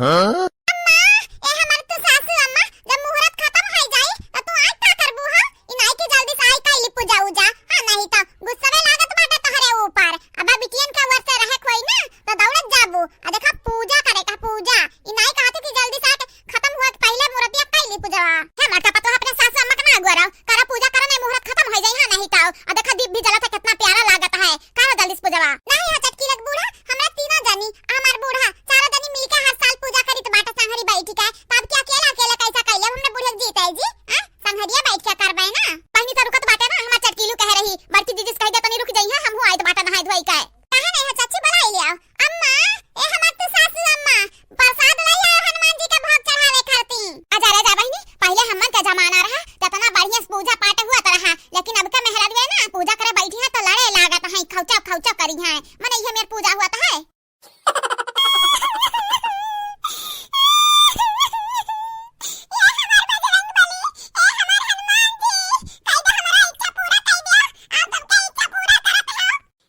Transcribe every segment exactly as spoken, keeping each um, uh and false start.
हाँ? अम्मा, ए हमार तू सासू अम्मा, जब मुहूर्त खतम होइ जाई, त तू आइ का करबू, हाँ? इनाई के जल्दी से आइ कइली पूजा उजा, हाँ, नहीं त गुस्सवे लागत बाटे तोहरे ऊपर। अब बिटियन के ओर से रहे कोई ना, त दौड़त जाबू। आ देखा, पूजा करे का पूजा, इनाई कहत कि जल्दी से आके खतम हुआ के पहिले मुहूर्तिया कइली पूजवा। हे मरता पतोह अपने सासू अम्मा के ना अगुआ रहो, करा पूजा करा, नहीं मुहूर्त खतम होइ जाई, हाँ, नहीं त। आ देखा, दीप भी जलत है, कितना प्यारा लागत है, करा जल्दी से पूजवा। नहीं हो चटकी लग बूढ़ा, हमरा तीनों जनी, हमार बूढ़ा, चारों जनी मिलके हर साल पूजा करित बाटे संघरी बैठ के, तब के अकेला अकेला कैसा कैले? अब हमरे बूढ़े के जीते जी, आ? संघरिया बैठ के करबे ना। बहिनी तो रुकत बाटे ना, हमार चटकीलू कह रही, बड़की दीदी से कह दे तनी रुक जाई, हाँ, हमहू आइत बाटे नहाई धोई के। कहाँ नहीं हो चाची, बुलाई ले आओ। अम्मा, ए हमार तू सासू अम्मा, प्रसाद लाई आओ हनुमान जी के भोग चढ़ावे खातिर। आ जा रे जा बहिनी, पहिले हमन के जमाना रहा, जतना बढ़िया से पूजा पाठ हुआ त रहा, लेकिन अब के मेहरारू है ना, पूजा करे बैठी है तो लड़े लागत है, खौचा खौचा करी है, मने ये मेर पूजा हुआ त है।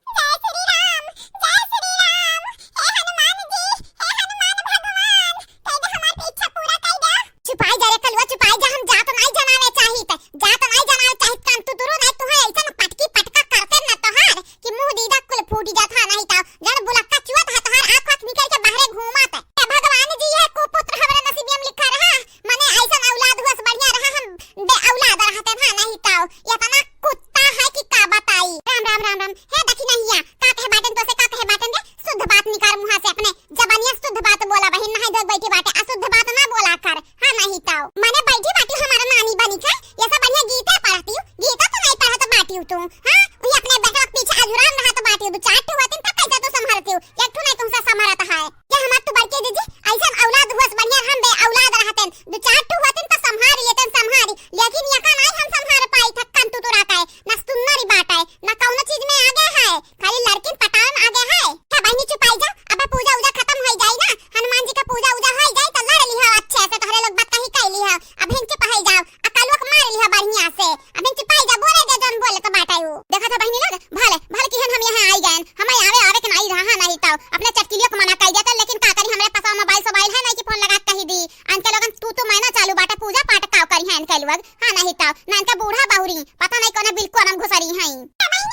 जय श्री राम, जय श्री राम, हे हनुमान जी, हे हनुमान भगवान, कह दे हमार इच्छा पूरा कह दे। चुपाई जा रे कलुआ, चुपाई जा, हम जात नाई जनावे चाहित, जात नाई जनावे चाहित, कान तू दुरु नाई, तुहे ऐसन पटकी पटका करते न तोहार कि मुंह दीदा कुल फूटी जात हा, नहीं ताव जन बुलक्का चुअत हा तोहार, आँख आँख निकल के बाहरे घूमत। हे भगवान जी, ये कुपुत्र हमरे नसीबिया में लिखा रहा, मने ऐसन औलाद हुआ से बढ़िया रहा, हम बे औलाद रहते हा, नहीं ताव इतना कुत्ता है कि का बताई। राम राम राम राम। हे दखिनहिया, का कहे बाटन तोसे, का कहे बाटन रे? शुद्ध बात निकाल मुँहा से अपने, जबानिया शुद्ध बात बोला बहिन, नहाई धोई बैठी बाटे, अशुद्ध बात ना बोला कर। हाँ नहीं ताव। मने बैठी बाटी हमारा नानी बनी का, ये सब बढ़िया गीता पढ़ती हूँ, गीता तो नहीं पढ़त बाटी हूँ तू। हाँ, वही अपने बेटवा के पीछे अझुरान रहत बाटी हूँ, दो चार ठो होतिन तब कैसे तू संभरती हूँ, एक ठो नहीं तुमसे संभरत है। ये हमार तू बड़की दीदी, ऐसन औलाद हुआ से बढ़िया हम बे औलाद रहतेन, दो चार ठो होतिन तो संभारी लेतेन, संभारी, लेकिन यका नहीं हम संभार पाई थक्कन तू तुरा का है, ना सुन्नरी बात है, ना कौनो चीज में आगे है, खाली लड़किन पटावे में आगे है। हे बहिनी चुपाई जा, अबे पूजा उजा खतम होई जाई ना, हनुमान जी का पूजा उजा होई जाई तो लड़ लिहा अच्छे से, तोहरे लोग बात कही कह लिहा, अब हिन चुप होई जाओ, आ कलुआ के मार लिहा बढ़िया से, अब हिन चुपाई जा, बोले दे जौन बोले तो बाटे उ। देखा था बहिनी लोग, भले, भले किहन हम यहाँ आई गए, हमें आवे, आवे के नहीं रहा, नहीं तो अपने चटकिलियों को मना कर दिया था, लेकिन का करी, हमरे पास मोबाइल सोबाइल है नहीं कि फोन लगा के कही दी, अनके लोगन तू तो मैना चालू बाटे, पूजा पाठ का करी है अनके लोग, हाँ नहीं तो, ना इनका बूढ़ा बहुरी, पता नहीं कौन बिल्कुल हम घुसरी हैं।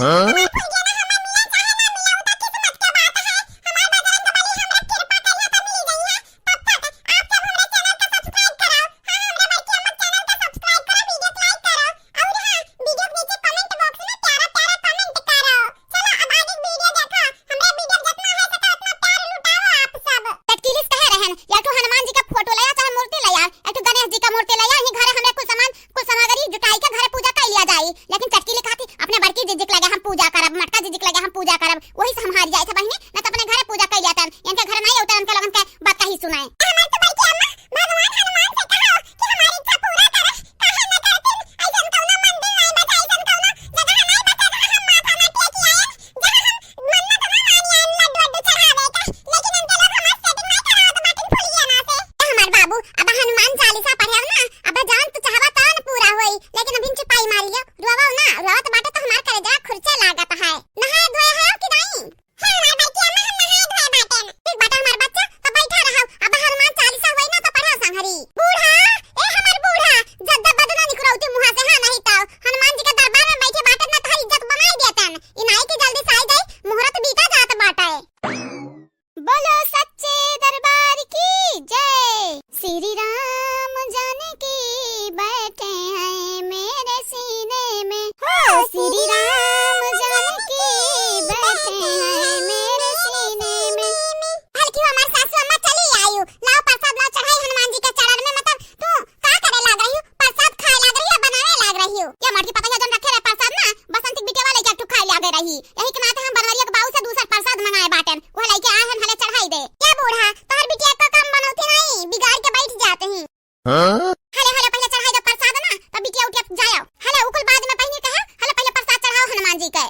हाँ? चटकीलिस कहे रहन, या तो हनुमान जी का फोटो ले आ, चाहे मूर्ति ले आ, एक ठो गणेश जी का मूर्ति ले आ, यहीं घरे हमरे कुल सामान, कुल सामग्री जुटाई के घरे पूजा कर लिया जाई। लेकिन चटकीली कहती, "अपने बड़की जिज्जी के लगे हम पूजा करब, मटका जिज्जी के लगे हम पूजा करब।" वही से हम हार जाए थे बहिनी, न तो अपने घरे पूजा कर लिया तन। इनके घर नहीं होते, उनके लोगन के बात का ही सुनाए। हमार तो बड़की अम्मा, भगवान हनुमान से कहो कि हमारी इच्छा पूरा करे, काहे न करते, ऐसन कौनो मंदिर नहीं बचा, ऐसन कौनो जगह नहीं बचा, जहाँ हम माथा ना टेक आए, जहाँ हम मन्नत ना मानी आइन लड्डू वड्डू चढ़ावे का, लेकिन इनके लोग हमार setting नहीं करावत बाटिन फुलिया ना से। ए हमार बाबू, अब हनुमान चालीसा पढ़े ना, अब जौन तू चाहबा तौन पूरा होई, लेकिन अभी चुपाई मार लियो, रोवो ना, रोवत बाटे तो हमार करेजा खुरचे लागत है। नहाए धोए हो कि नहीं? हाँ, हमार बड़की अम्मा, हम नहाए धोए बाटेन। ठीक बाटे हमार बच्चा, तो बैठा रहो, अब हनुमान चालीसा होई ना तो पढ़ो संहरी। बूढ़ा, ए हमार बूढ़ा, जद्दा बदना निकरौती मुँहा से, हाँ नहीं तो हनुमान जी के दरबार में बैठे बाटेन ना, तोहार इज्जत बनाई देतन। इनाई के जल्दी से आई जाई, मुहूर्त बीता जात बाटे। बोलो सच्चे दरबार की जय। श्री राम जानकी बैठे हैं मेरे सीने में, हो श्री राम जानकी बैठे हैं मेरे सीने में। हल्की हो हमार सासू अम्मा चली आयु, लाओ प्रसाद लाओ चढ़ाई हनुमान जी के चरण में, मतलब तू का करे लाग रही हो? प्रसाद खाए लाग रही हो, बनावे लाग रही हो? या मोटकी पतोहिया जौन रखे रहे प्रसाद ना, बसंती बिटिया वाले के एक ठो खाए लागे रही। यही के नाते हम बनवरिया के बाऊ से दूसर प्रसाद मंगाए बाटेन। वह लइके आए हन, हले चढ़ाई दे। या बूढ़ा, तोहर बिटिया का काम बनौती नहीं, बिगाड़ के बैठ जाते हैं। हाँ? हले, हले पहिले चढ़ाई दे प्रसाद ना, तब बिटिया उठिया जायो। हले उकुल बाद में पहिनी कहे, हले पहिले प्रसाद चढ़ाओ हनुमान जी के।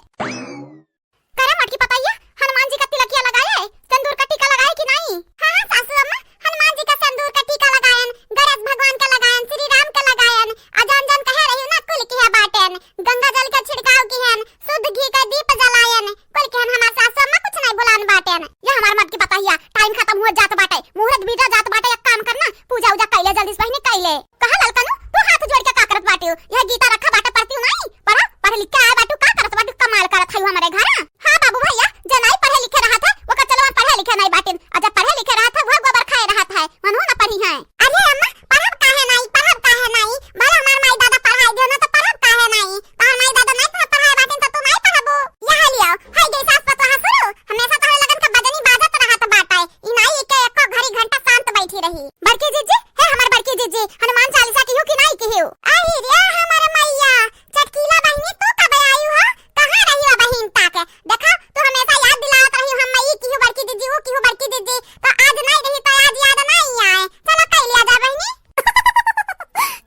करे मोटकी पतोहिया, हनुमान जी का तिलकिया लगाए, सिंदूर का टीका लगाए कि नहीं? हाँ, हाँ, सासू अम्मा, हनुमान जी का सिंदूर का टीका लगायन, गणेश भगवान का लगायन, श्री राम का लगायन, आ जौन जौन कहे रही ना, कुल किहे बाटेन, गंगा जल के छिड़काव किहन, शुद्ध घी का दीप जलायन, कुल किहन हमार सासू अम्मा कुछ नहीं बुलान बाटेन। ये हमार मोटकी पतोहिया, time खतम हो जात बाटे, मुहूर्त बीता जात बाटे। जी, हे हमर बड़की जीजी, हनुमान चालीसा किहू कि नाई किहू? आई रे हमर मैया, चटकीला बहिनी, तू कब आई हो? कहाँ रही हो बहिन तक? देखा, तू हमेशा याद दिलावत रही हो, हम ई किहू बड़की जीजी, ऊ किहू बड़की जीजी, तो आज नाई रही तो आज याद नाई आए। चलो कई लिया जा बहिनी।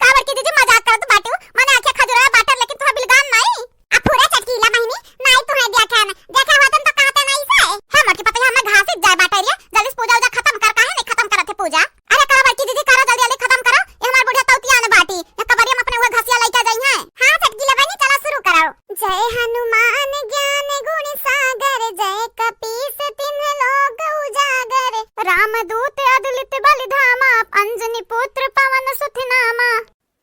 का बड़की जीजी मजाक करत बाटू? मने आँखें खजुराए बाटल, लेकिन तुहा बिलगाम नाई। आ फुरे चटकीला बहिनी, नाई तुहे देखे में, देखे होतन तो कहते नाई से। हे मोटकी पतोहिया, हमें घासित जाए बाटे रे, जल्दी से पूजा उजा खतम कर, काहे नहीं खतम करत है पूजा? अरे करो बड़की जीजी, करो जल्दी जल्दी खतम करो, ये हमार बुढ़िया तौतिया न बाटी, ये कबरिया में अपने हुए घसिया लइका जाई है। हाँ चटकीला बहिनी, चला शुरू करो। जय हनुमान ज्ञान गुण सागर, जय कपीस तिन्ह लोक उजागर। रामदूत अतुलित बल धामा, अंजनी पुत्र पवन सुत नामा।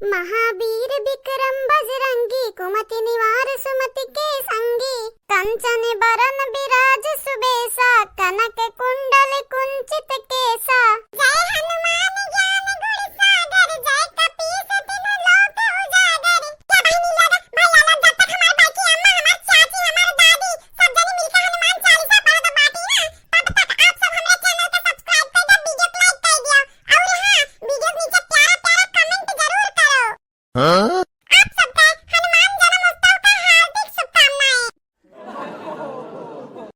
महावीर विक्रम बजरंगी, कुमति निवार सुमति के संगी। कंचन बरन विराज सुबेसा, कनक कुंडल कुंचित केसा। जय हनुमान ज्ञान गुण सागर, जय कपीस तिन्ह लोक उजागर। क्या बहिनी लोग, भैया लोग, जब तक हमार बड़की अम्मा, हमार चाची, हमार दादी, सब जनी मिलके हनुमान चालीसा पढ़त बाटी ना, तब तक आप सब हमरे channel के subscribe कर दो, video के like कर दियो। और हाँ, video के नीचे प्यारा प्यारा comment जरूर करो। हाँ?